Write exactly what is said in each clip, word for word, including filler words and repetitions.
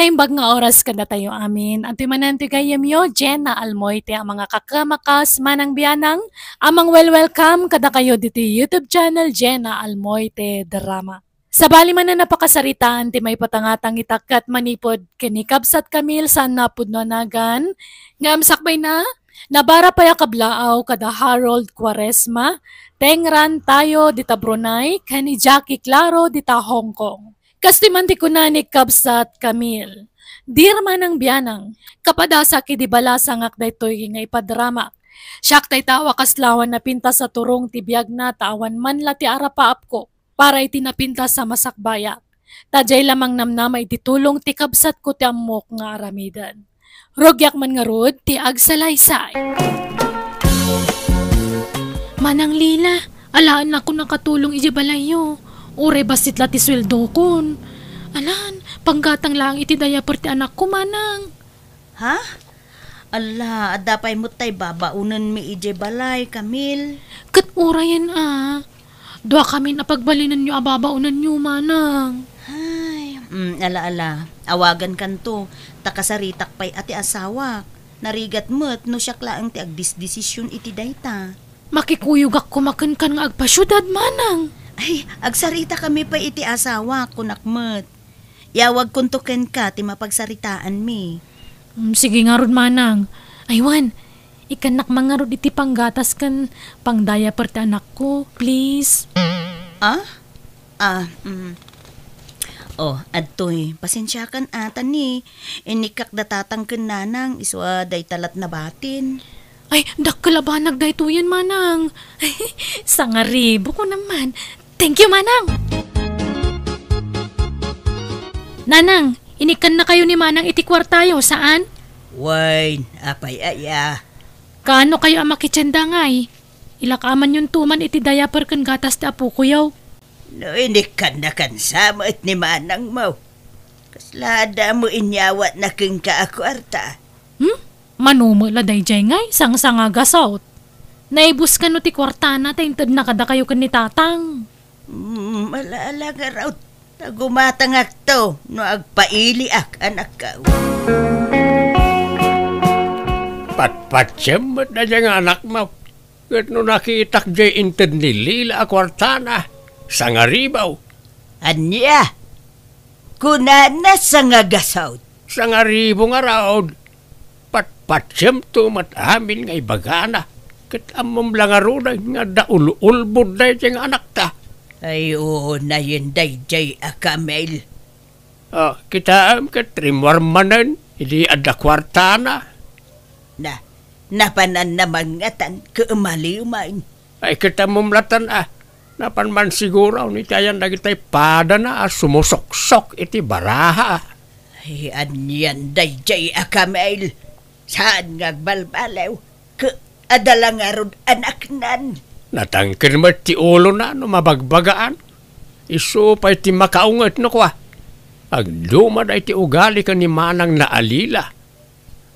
Imbag nga oras kadatayo amin. Antoy manen ti gayyemyo, Jenna Almoite a mangakakamakas, manang bianang, a mangwelwelcome kadakayo ditoy YouTube channel, Jenna Almoite Drama. Sabali manen a pakasaritaan ti maipatangatang ita ket manipud ken ni Kabsat Camille saan a pudno a nagan, ngem sakbayna, nabara pay a kablaaw kada Harold Cuaresma, Tengran Tayo dita Brunei, ken ni Jackie Claro dita Hong Kong. Kastoy man ti kuna ni Kabsat Camille, "Dear manang bianang, kapadasak idi balasangak daytoy nga ipadramak. Siak dayta a kaslawan a napintas a turong ti biagna ta awan man la ti arapaapko para iti napintas a masakbayak. Ta diay la mangnamnama iti tulong ti kabsatko ti ammok nga aramiden. Rugiak man ngarud ti agsalaysay." Manang Lila, alaennakon a katulong idiay balayyo. Uray bassit la ti sueldokon. Alan, panggatang laeng iti diaper ti anakko, manang. Ha? Ala, adda pay met tay babaonenmi idiay balay, Camille. Ket urayen a. Dua kamin a pagbalinenyo a babaonenyo, manang. Ay, mm, ala, ala. Awagankanto, ta kasaritak pay a ti asawak. Narigat met no siak laeng ti agdisdesisyon iti dayta. Makikuyogak koma kenkan nga agpasiudad, manang. Ay, agsaritakami pay iti asawak, kunak met. Iyawagkonto kenka ti mapagsaritaanmi. Mm, sige ngarud, manang. Ay wen, ikkannak man ngarud iti panggatas ken pangdiaper ti anakko, please. Ah? Ah, mm. Oh, adtoy, pasensiakan a ta ni, inikkak da tatang ken nanang, isu a dayta lat nabatin. Ay, dakkel a banag daytoyen, manang. Sangaribo ko naman. Thank you, manang. Nanang, inikkannakayo ni manang iti kuartayo, saan? Wen, apay aya? Kaano kayo a makitienda ngay? Ilakaamanyonto man iti diaper ken gatas ti apokoyo. No inikkannakan sa met ni manangmo, kasla adda mo inyawatna kenka a kuarta? Hmm? Mano met la daydiay ngay, sangsanga gasawt. Naibus kano ti kuartana ta intedna kadakayo ken ni tatang. Mm, ala-ala ngarud, ta gumatangakto no agpailiak a nakkaw. Patpatiem met daydiay nga anakmo. Ket no nakitak diay inted ni Lila a kuartana, sangaribu. Ania? Kunana sangagasawt. Sangaribu ngarud. Patpatiemto met amin nga ibagana. Ket ammom la ngaruden nga adda ul-ulbod daydiay nga anakta. Ay, unayen daydiay a Camille. Ah, kitaem ket rimmuar manen idi adda kuartana. Na, napananna mangngatan ket umaliw man. Ay, ket ammom latan a, napan man siguro ni ti ayan dagitay padana a sumusuksok iti baraha. Ay, anian daydiay a Camille? Saan nga agbalbaliw? Ket adda la ngarud anaknan. Natangken met ti ulona no mabagbagaan. Isu pay ti makaunget no kua. Agduma daydi ti ugali ken ni manangna a Lila.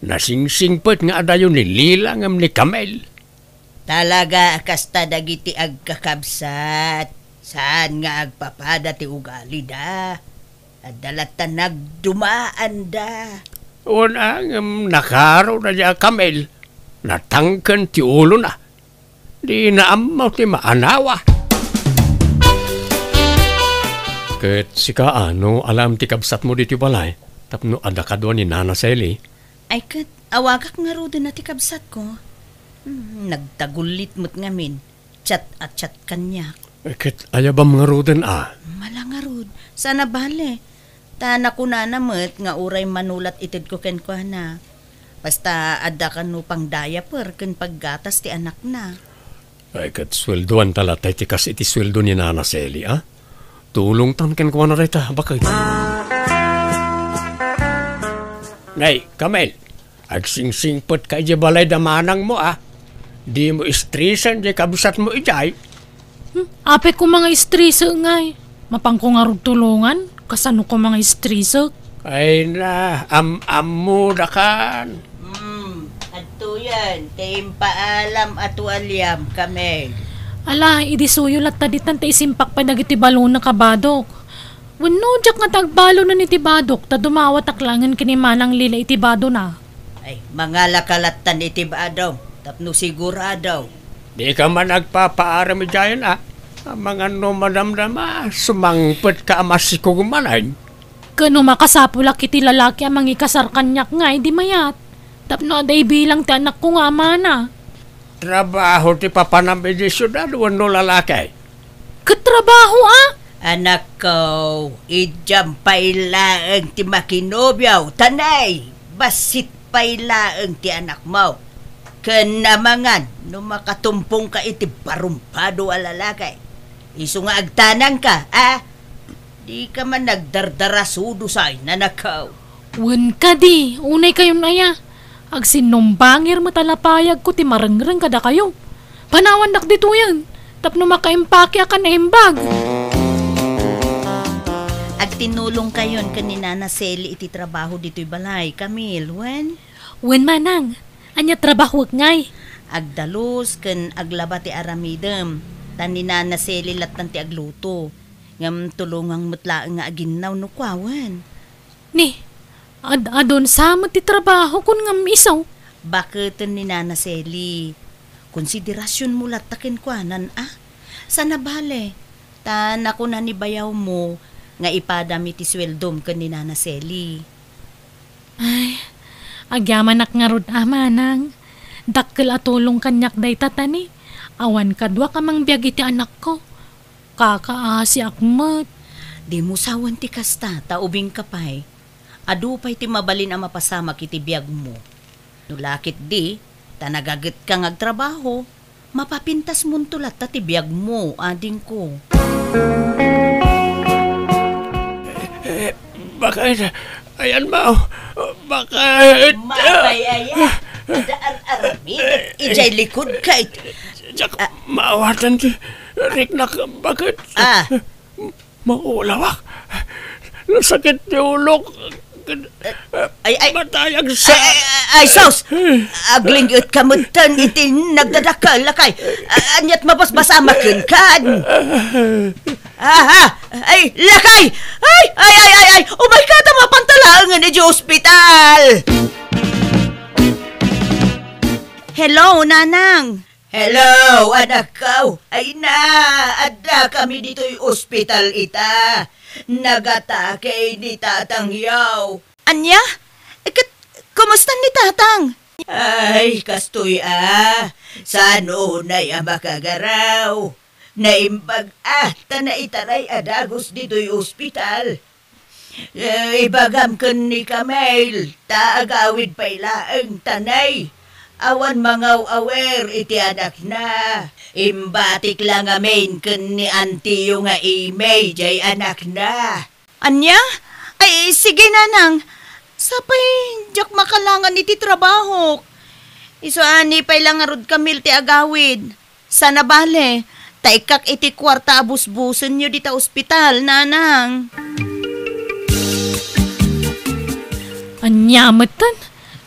Nasingsingpet nga adayo ni Lila ngem ni Camille. Talaga a kasta dagiti agkakabsat. Saan nga agpapada ti ugalida. Adda latta nagdumaanda. Wen a, ngem nakaro daydiay a Camille. Natangken ti ulona. Dina ammo ti maanawa. Ket sika, a, no alaem ti kabsatmo ditoy balay tapno adda kadua ni Nana Sally? Ay ket, awagak ngaruden a ti kabsatko. Hmm, nagtagullit met ngamin. Chat a chat kaniak. Eh, ket ayabam ngaruden a? Mala ngarud. Saan a bale. Ta nakunana met nga uray mano la ti itedko kenkuana. Basta adda kano pangdiaper ken paggatas ti anakna. Ay, ket sueldoanta latta iti kas iti sueldo ni Nana Sally, a? Tulongtan kenkuana dayta, baket. Nay, Camille, agsingsingpetka idiay balay da manangmo, a? Dimo istresen diay kabsatmo idiay? Hmm, apay koma nga istresek ngay. Mapanko ngarud tulongan? Kasano koma nga istresek? Ay na, am-ammodakan. Hmm, adtoyen ti impaalam a tualiam, Camille. Ala, idi suyo latta ditan ta isimpak pay dagiti balonek a badok. Wenno, diak nga agbalonen iti badok, ta dumawatak laengen ken ni Manang Lila iti badona. Ay, mangalaka lattan iti badom, tapno sigurado. Dika man agpapaaram idiayen, a? Amangan no madamdama, sumangpetka a masikog manen. Ken no makasapulak iti lalaki a mangikasar kaniak ngay idi mayat, tapno adda ibilang ti anakko nga amana. Trabaho ti papanam idiay siudad wenno lalaki? Ket trabaho, a? Anakko, idiam pay laeng ti makinobio, ta nay, bassit pay laeng ti anakmo. Ken amangan no makatumpongka iti barumpado a lalaki. Isu nga agtanangka, a? Dika man nagdardarasudo sa inanakaw. Wen kadi, unay kayon aya. Agsinnumbangir met a lapayagko ti marengreng kadakayo. Panawandak ditoyen, tapno makaimpake a kan naimbag. Agtinulong kayon ken ni Nana Sally iti trabaho ditoy balay, Camille, wen? Wen, Manang. Ania trabahoek ngay? Agdalus ken aglaba ti aramidem, ta ni Nana Sally lattan ti agluto. Ngem tulongam met laeng nga aginnaw no kuawen. Ni, ad-adun sa met ti trabahokon ngem isu? Baketen ni Nana Sally. Konsiderasionmo latta kenkuanan, a? Sana bale, ta nakuna ni bayawmo nga ipadam iti sueldom ken ni Nana Sally. Ay, agyamanak ngarud a, Manang. Dakkel a tulong kaniak dayta, ta ni, awan kaduak a mangbiag iti anakko. Kakaasiak met. Dimo sawen ti kasta, ta ubingka pay. Adu pay ti mabalin a mapasamak iti biagmo. No la ketdi, ta nagagetka nga agtrabaho, mapapintasmonto latta ti biagmo, adingko. Eh, bakit? Ayan, Mao. Bakit? Mapay aya. Ada ar-aramid. Ijay likod ka it-, Diak maawatan ti riknak. Bakit? Ah. Maulawak. Nasakit ti ulok. Ay, ay. Matayag sa Ay, ay, ay, sus! Agling-et ka metten iti nagdadakkel, lakay. A-, aniat mabasbasamaken kan? Aha! Ay, lakay! Ay, ay, ay, ay, ay! Umay ka ta mapantalaengen iti ospital! Hello, Nanang! Hello, anakko! Ay na, adda kami ditoy ospital ita. Nagatake ni tatangyo. Ania? Ket, kumusta ni tatang? Ay, kastoy a. Saan unay a makagaraw? Naimbag a, ta naitaray a dagus ditoy ospital. Eh, ibagam ken ni Camille, ta agawid pay laeng ta nay. Awan mangaw-awer iti anakna. Imbatik la ngamin ken ni antiyo nga Imay jay anakna. Ania? Ay, sige, Nanang. Sapay, diak makalangan iti trabahok. Isu a ni pay la ngarud Camille ti agawid. Sana bale, ta ikkak iti kuarta a busbusenyo dita ospital, Nanang. Ania metten?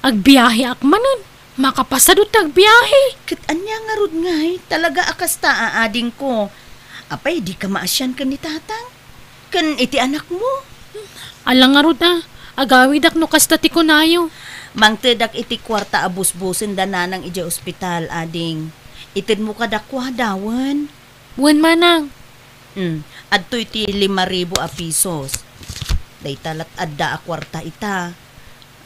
Agbiaheak manen. Makapasado ti agbiahe. Ket ania ngarud ngay? Talaga a kasta, adingko. Apay, dika maasian ken ni tatang? Ken iti anakmo? Ala ngarud a, agawidak no kasta ti kunayo. Mangtedak iti kuarta a busbusen da nanang idiay ospital, ading. Itedmo kadakuada, wen? Wen, manang. Hmm, adtoy ti lima ribu a pisos. Dayta lat adda a kuarta ita.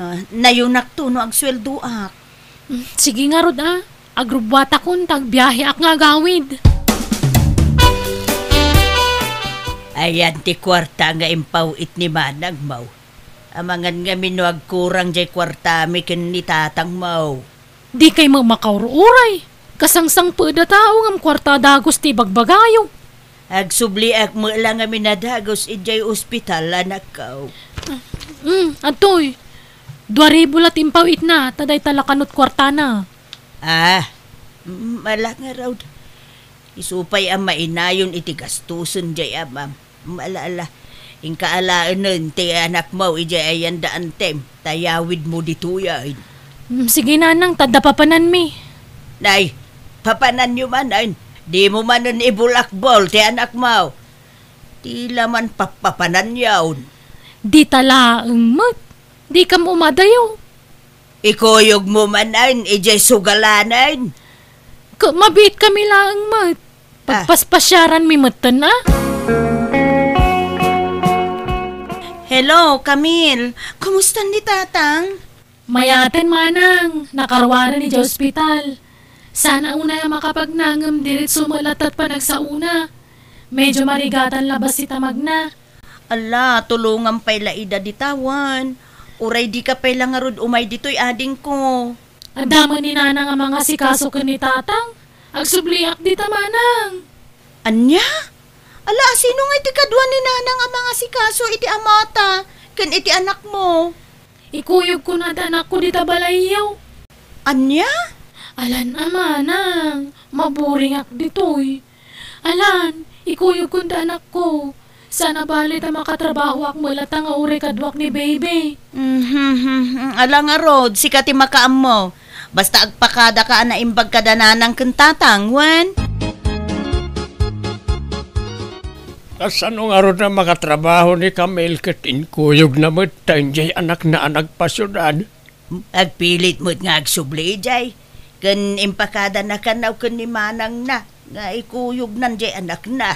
Ah, nayonakto no agsueldoak. Mm, sige ngarud a. Agrubbuatakon ta agbiaheak nga agawid. Ayan ti kuarta nga impaw-it ni manangmo. Amangan ngamin no agkurang jay kuartami ken ni tatangmo. Dikay met makaur-uray. Kasangsangpet a tao ngem kuarta a dagus ti ibagbagayo. Agsubliak met la ngamin a dagus idiay ospital, anakko. Mm, adtoy. Dua ribu la ti impaw-itna, ta dayta la kanut kuartana. Ah, mm, ala ngarud. Isu pay a mainayon iti gastusen jay amam. Ala, ala. Inka alaenen ti anakmo idiay ayan da antem, ta yawidmo ditoyen. Mm, sige, nanang, ta adda papananmi. Nay, papananyo manen. Dimo manen ibulakbol ti anakmo. Ti laman pappapananyon. Dita laeng met. Dikam umadayo. Ikuyogmo manen idiay sugalanen. Ket mabiitkami laeng met. Ah. Pagpaspasiaranmi metten, a? Hello, Camille. Kumusta ni Tatang? Mayaten, manang. Nakaruaren idiay ospital. Sana unay a makapagnangem diretso met latta ti panagsaona. Medyo marigatan laeng ti tamagna. Ala, tulongam pay la ida dita wen. Uray dika pay la ngarud umay ditoy, adingko. Adda met ni Nanang a mangasikaso ken ni Tatang. Agsubliak dita, manang. Ania? Ala, sino ngay ti kadua ni Nanang a mangasikaso iti amata ken iti anakmo? Ikuyogko ti anakko dita balayyo. Ania? Alan a, manang, maburingak ditoy. Alan, ikuyogko ti anakko. Sana bale ta makatrabahoak met latta nga uray kaduak ni baby. Mhm, mhm. Ala ngarud, sika ti makaammo. Basta agpakadaka a naimbag kada Nanang ken Tatang, wen? Kasano ngarud a makatrabaho ni Camille ket inkuyogna met ta idiay anakna a nagpasiudad? Agpilit met nga agsubli idiay, ken impakadana kanaw ken ni manangna nga ikuyognan diay anakna.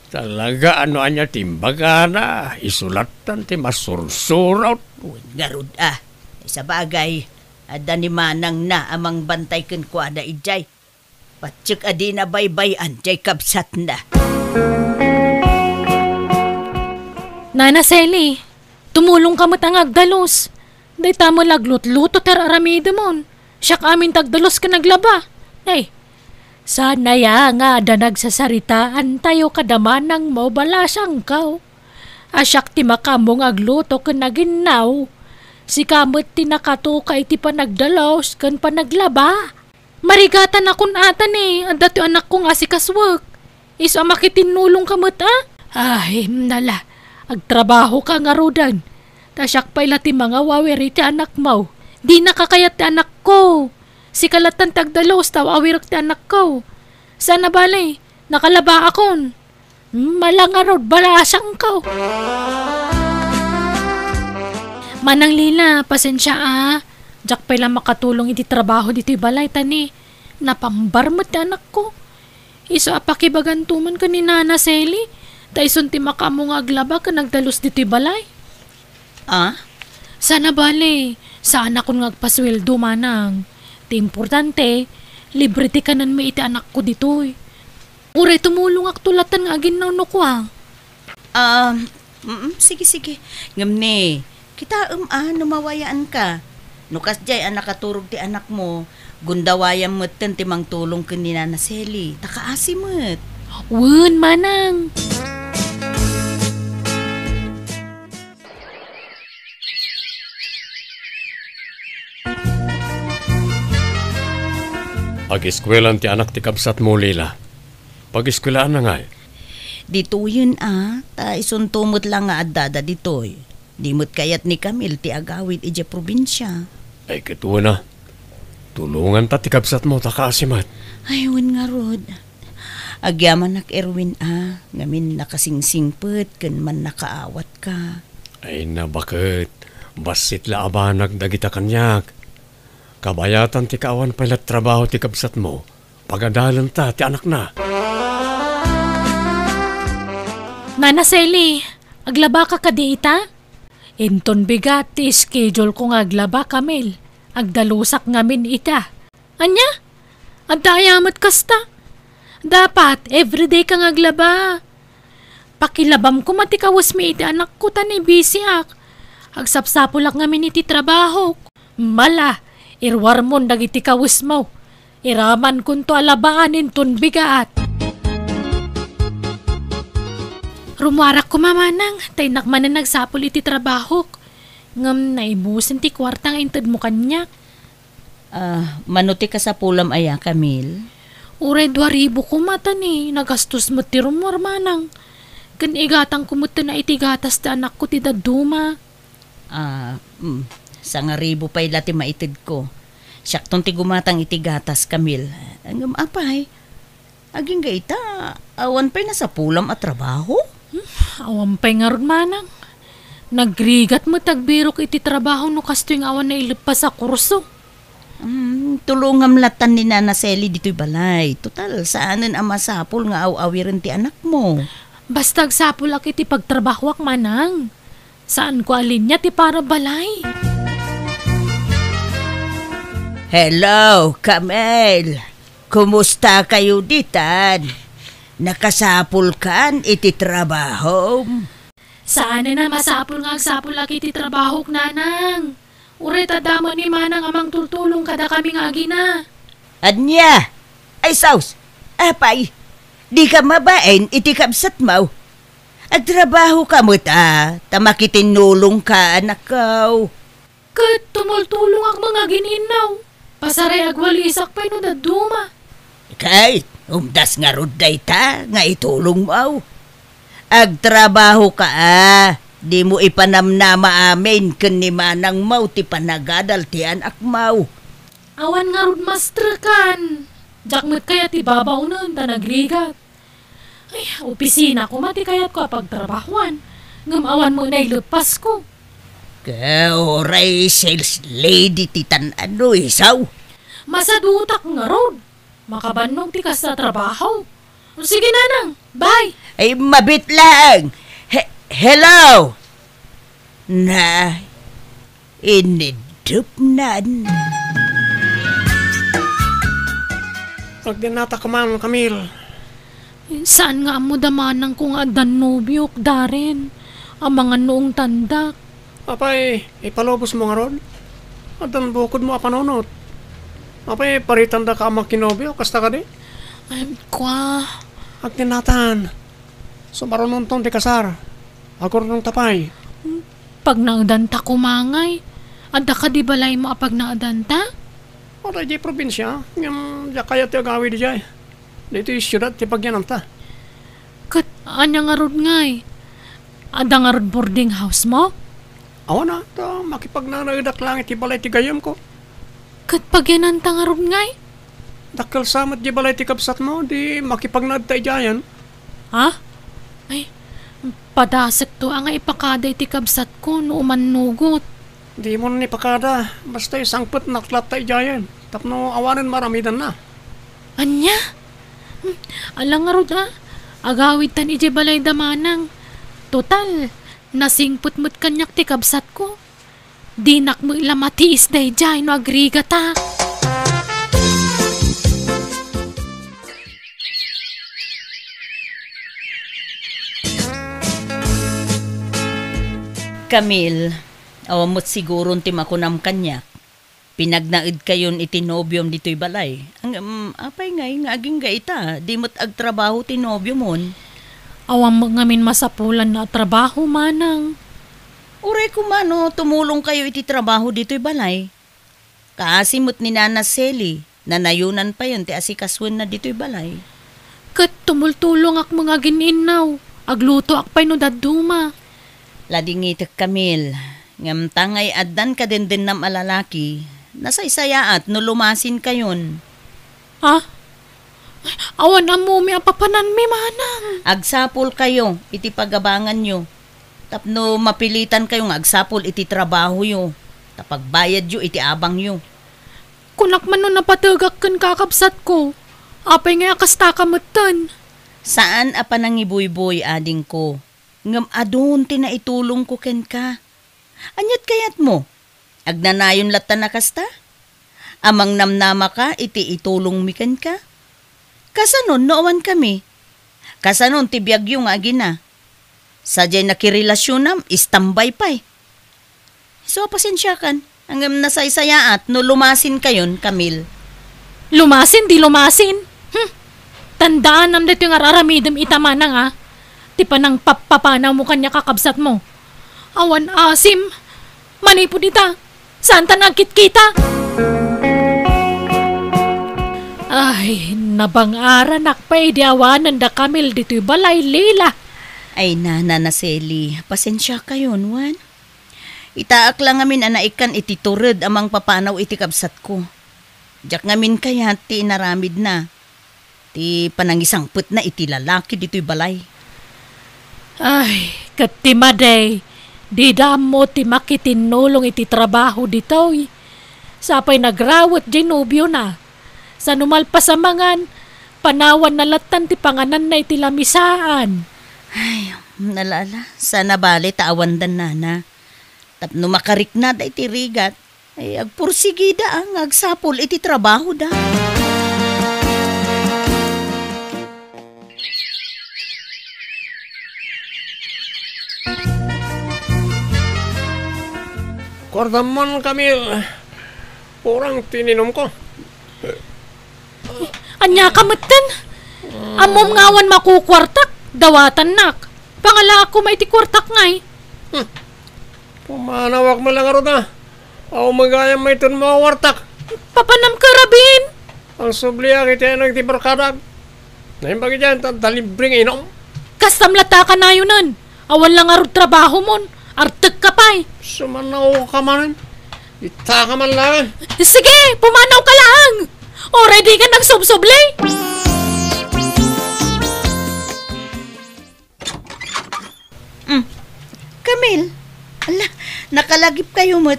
Talaga, no ania ti imbagana, isu lattan ti masursurot. Wen ngarud a, sabagay, adda ni manangna a mangbantay kenkuana idiay. Patiek a dina baybay-an diay kabsatna. Nana Sally, tumulongka met nga agdalus. Dayta met la aglutluto ti ar-aramidemon. Siak amin ti agdalus ken aglaba. Ay, saan aya nga adda nagsasaritaantayo kada manangmo, balasangko? A siak ti makaammo nga agluto ken aginnaw. Sika met ti nakatuka iti panagdalus ken panaglaba. Marigatanakon ata ni adda ti anakko nga asikasuek. Isu a makitinnulongka met a? Ay, nala, agtrabahoka ngaruden. Ta siak pay la ti mangawawir iti anakmo. Dinaka kayat ti anakko. Sika lattan ti agdalus ta awirek ti anakko. Saan a bale, nakalabaakon. Mala ngarud, balasangko. Manang Lila, pasensia a. Diak pay la makatulong iti trabaho ditoy balay ta ni napambar met ti anakko. Isu a pakibaganto man ken ni Nana Sally, ta isun ti makaammo nga aglaba ken agdalus ditoy balay. Ah? Saan a bale, saanakon nga agpasueldo, manang. Ti importante, libre ti kanenmi iti anakko ditoy. Uray tumulongakto latta nga aginnaw no kua. Ah, mm, sige, sige. Ngem ni, kitaem a no mawayaanka. No kasdiay a nakaturog ti anakmo, gundawayam metten ti mangtulong ken ni Nana Sally. Ta kaasi met. Wen, manang. Ageskuelaan ti anak ti kabsatmo, Lila. Pageskuelaanna ngay? Ditoyen a, ta isunto met la nga addada ditoy. Di met kayat ni Camille ti agawid idiay probinsia. Ay, ket wen a. Tulonganta ti kabsatmo ta kaasi met. Ay, wen ngarud. Agyamanak, Erwin a, ngamin nakasingsingpet ken mannakaawatka. Ay, nabaket. Bassit la a banag dagita kaniak. Kabayatan ti kaawan pay la trabaho ti kabsatmo. Pagadalenta ti anakna. Nana Sally, aglabaka kadi ita? Inton bigat ti schedule ko nga aglaba, Camille. Agdalusak ngamin ita. Ania? Adda aya met kasta? Dapat, everyday ka nga aglaba. Pakilabam koma ti kawesmi iti anakko ta ni bisiak. Agsapsapulak ngamin iti trabahok. Mala, iruarmon dagiti kawesmo. Iramankonto a labaan inton bigat. Rumuarak koma, manang, ta innak manen nagsapul iti trabahok. Ngem naibusen ti kuarta nga intedmo kaniak. Ah, mano ti kasapulam aya, Camille? Uray dua ribu koma ta ni nagastos met ti rumuar, manang. Ken igatangko met ti gatas ti anakko ti dadduma. Ah, mm, sangaribu pay la ti maitedko. Siakton ti gumatang iti gatas, Camille. Ngem apay, agingga ita, awan pay nasapulam a trabaho? Awan pay ngarud manang. Nagrigat met agbirok iti trabaho no kastoy nga awan naileppas a kurso. Mm, tulongam latan ni Nana Sally ditoy balay. Total, saanen a masapul nga aw-awiren ti anakmo. Basta agsapulak iti pagtrabahoak, manang. Saanko a linia ti para balay. Hello, Camille. Kumusta kayo ditan? Nakasapulkan iti trabahom? Saanen a masapul nga agsapulak iti trabahok, nanang. Uray ta adda met ni manang a mangtultulong kadakami nga agina. Ania? Ay, sus! Apay, dika mabain iti kabsatmo? Agtrabahoka met a, ta makitinnulongka, anakko. Ket tumultulongak met nga agin-innaw. Pasaray agwalisak pay no dadduma. Ket, umdas ngarud dayta nga itulongmo. Agtrabahoka a, dimo ipanamnama amin ken ni manangmo ti panagadal ti anakmo. Awan ngarud mastrekan. Diak met kayat ti babaonen ta nagrigat. Ay, opisina koma ti kayatko a pagtrabahoan, ngem awan met naileppasko. Ket uray sales lady ti tan-ano, isaw? Masadutak ngarud. Makabannog ti kasta a trabaho. O, sige, nanang. Bye. Ay, mabit lang. He-, hello? Na, inidupnan. Agdennata koman, Camille. Saan nga ammo da manangko nga addan nobiok, Darren? Amangan no ungtandak. Apay, ipalubosmo ngarud? Addan bukodmo a panunot. Apay, paritandaka a makinobio, kasta kadi? Ay, kua. Agdennatan. Sumarunonton ti kasar. Agurnongta pay. Pagnaedanta koma ngay. Adda kadi balaymo a pagnaedanta? Adda idiay probinsia, ngem diak kayat ti agawid idiay. Ditoy siudad ti pagyananta. Ket ania ngarud ngay? Adda ngarud boarding housemo? Awan a, ta makipagnanaedak laeng iti balay ti gayyemko. Ket pagyananta ngarud ngay? Dakkel sa met di balay ti kabsatmo, di makipagnaedta idiayen. Ha? Ay, padasekto a nga ipakada iti kabsatko no umannugot. Dimon ipakada, basta isangpetnak latta idiayen, tapno awanen maaramidanna. Ania? Hmm, ala ngarud a, agawidtan idiay balay da manang. Total, nasingpet met kaniak ti kabsatko. Dinak met la matiis daydiay no agrigata. Camille, awan met siguron ti makunam kaniak. Pinagnaedkayon iti nobiom ditoy balay. Ngem, apay ngay nga agingga ita, di met agtrabaho ti nobiomon? Awan met ngamin masapulanna a trabaho, manang. Uray koma no tumulongkayo iti trabaho ditoy balay. Kaasi met ni Nana Sally, nanayonan payen ti asikasoenna ditoy balay. Ket tumultulongak met nga agin-innaw, aglutoak pay no dadduma. Ladingitek, Camille, ngem ta ngay addan kadendennam a lalaki, nasaysayaat no lumasinkayon. Ha? Awan ammomi a papananmi, manang. Agsapulkayo iti pagabanganyo tapno mapilitankayo nga agsapul iti trabahoyo, ta pagbayadyo iti abangyo. Kunak man no napategak ken kakabsatko, apay nga kastaka metten? Saan a panangibuybuy, adingko, ngem adun ti naitulongko kenka. Aniat kayatmo? Agnanayon latta a kasta? Amangnamnamaka iti itulongmi kenka? Kasanon no awankami? Kasanon ti biagyo nga agina? Sadiay nakirelasionam, istambay pay. Isu a pasensiakan, ngem nasaysayaat no lumasinkayon, Camille. Lumasin, di lumasin? Hmm. Tandaanam daytoy nga ar-aramidem ita manang a, ti panangpappapanawmo kaniak a kabsatmo. Awan asim. Manipud ita, saanta nagkitkita. Ay, nabang-aranak pay idi awanen da Camille ditoy balay, Lila. Ay, Nana Sally, pasensiakayon, wen? Itaak la ngamin a naikkan iti tured a mangpapanaw iti kabsatko. Diak ngamin kayat ti inaramidna, ti panangisangpetna iti lalaki ditoy balay. Ay, ket ti madi, dida ammo ti makitinnulong iti trabaho ditoy. Sapay nagrawet diay nobiona. Sa no malpas a mangan, panawanna lattan ti pangananna iti lamisaan. Ay, ala, ala, saan a bale ta awandan nana. Tapno makariknada iti rigat, ay agpursigida nga agsapul iti trabahoda. Kuartam man, Camille. Kurang ti ininumko. Ania ka metten? Ammom nga awan makukuartak, dawatannak. Pangalaak koma iti kuartak ngay. Hmm. Pumanawak man lang ngarud, a. Aw, magayam mayton makukuartak. Papanam ka, Rabin? Ang subliak iti anang ti barkadak. Naimbag idiay, ta, ta libre nga inom. Kastam latta kanayonen. Awan lang ngarud trabahomon. Artek ka pay. Sumanaw ka manen. Ita ka man lang. Sige, pumanaw ka lang. Uray di ka nagsubsubli. Mm. Camille, ala, nakalagip kayo met.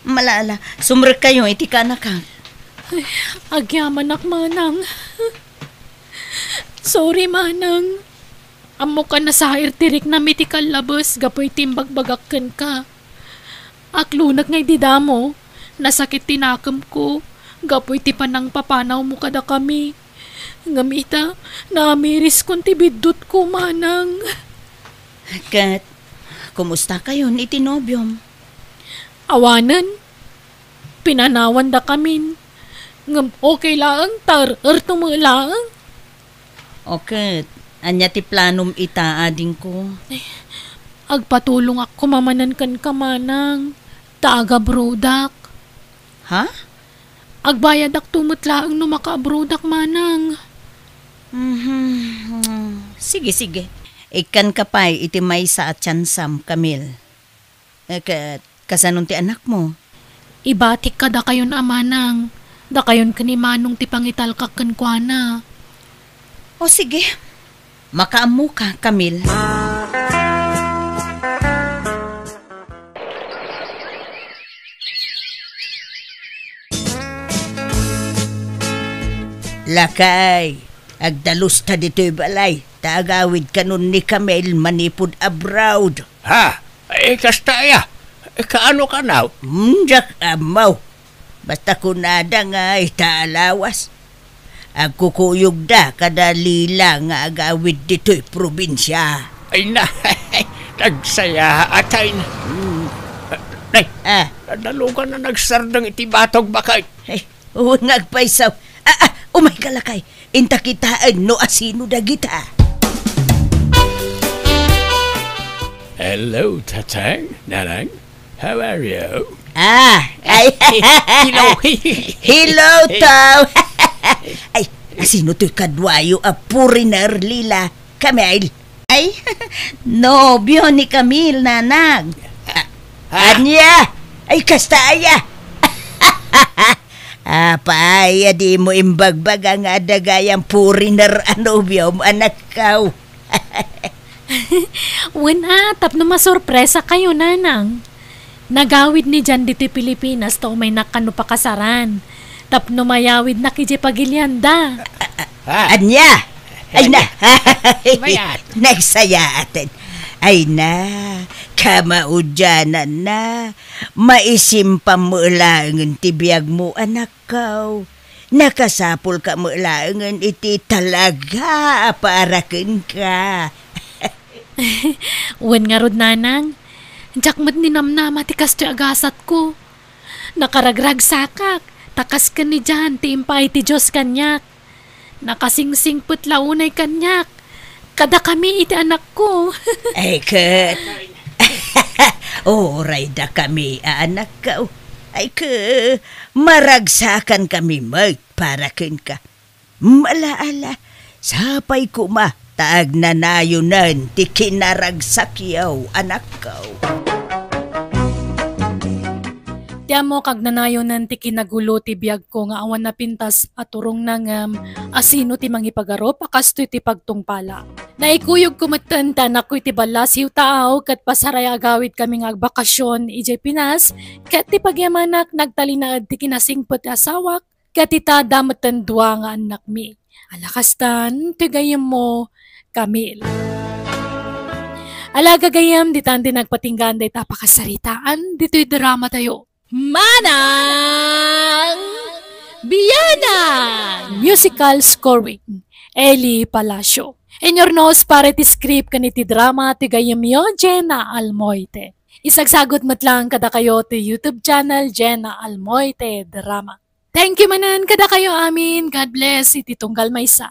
Ala, ala, sumrek kayo iti kanaka. Ay, agyamanak, manang. Sorry, manang. Ammok a nasair ti riknam iti kallabes gapu iti imbagbagak kenka. Aklonek nga idi damo, nasakit ti nakemko gapu iti panangpapanawmo kadakami. Ngem ita, naamiriskon ti biddutko, manang. Ket, kumusta kayon iti nobiom? Awanen, pinanawandakamin. Ngem okay laeng, ta er-erto met laeng. O ket, ania ti planom ita, adingko? Agpatulongak koma manen kenka, manang, ta agabrodak. Ha? Agbayadakto met laeng no makaabrodak, manang. Mhm. Sige, sige. Ikkanka pay iti maysa a tiansam, Camille. Eh, ket, kasanon ti anakmo? Ibatik kadakayon a manang, dakayon ken ni Manong ti pangitalkak kenkuana. O sige, makaammoka, Camille. Lakay, agdalusta ditoy balay, ta agawidkanon ni Camille manipud abroad. Ha? Eh, kasta aya? Eh, kaano kanaw? Hmm, diak ammo. Basta kunada nga ita a lawas. Agkukuyogda kada Lila nga agawid ditoy probinsia. Ay na, nagsayaat ay na. Hmm. Nay, ah, nadalugan na nagsardeng iti batog bakay. Ay, wen nga agpayso. Ah, ah, umayka lakay. Inta kitaen no asino dagita. Hello, Tatang, Nanang. How are you? Ah, ay. Hello. Hello, Tom. Ay, asino toy kaduayo a foreigner, Lila? Camille? Ay, nobio ni Camille, Nanang. Ah, ah. Ania? Ay, kasta aya. Apay a dimo imbagbaga nga adda gayam foreigner a nobiom, anakko? Wen a, tapno masorpresa kayo, Nanang. Nagawid ni Jan ditoy Pilipinas ta umaynak kano pakasaran. Tapno mayawidnak idiay pagilianda. Ah. Ania? Ay na. Mayat. Nagsayaaten. Ay na. Kamaudiananna. Maisim pammo laengen ti biagmo, anakko. Nakasapulka met laengen iti talaga a para kenka. Wen ngarud, Nanang, diak met ninamnama ti kastoy a gasatko. Nakaragragsakak, ta kas ken ni Jan ti impaay ti Dios kaniak. Nakasingsingpet la unay kaniak, kadakami iti anakko. Ay, ket, uray dakami a anakko. Ay, ket, maragsakankami met para kenka. Ala, ala, sapay koma ta agnanayonen ti kinaragsakyo, anakko. Ti ammok, agnanayonen ti kinagulo ti biagko nga awan napintas a turongna ngem asino ti mangipagarup a kastoy ti pagtungpala. Naikuyogko metten ti anakko iti ballasiw taaw ket pasaray agawidkami nga agbakasyon idiay Pinas, ket ti pagyamanak nagtalinaed ti kinasingpet ti asawak ket ita da metten dua nga annakmi. Ala kastan ti gayyemmo, Camille. Ala gagayyem, ditan ti nagpatinggaan dayta a pakasaritaan ditoy dramatayo. Manang Bianang! Musical scoring, Eli Palacio. Inyurnos para iti script ken iti drama ti gayyemyo, Jenna Almoite. Isagsagut met lang kadakayo ti YouTube channel, Jenna Almoite Drama. Thank you manen kadakayo amin. God bless iti tunggal maysa.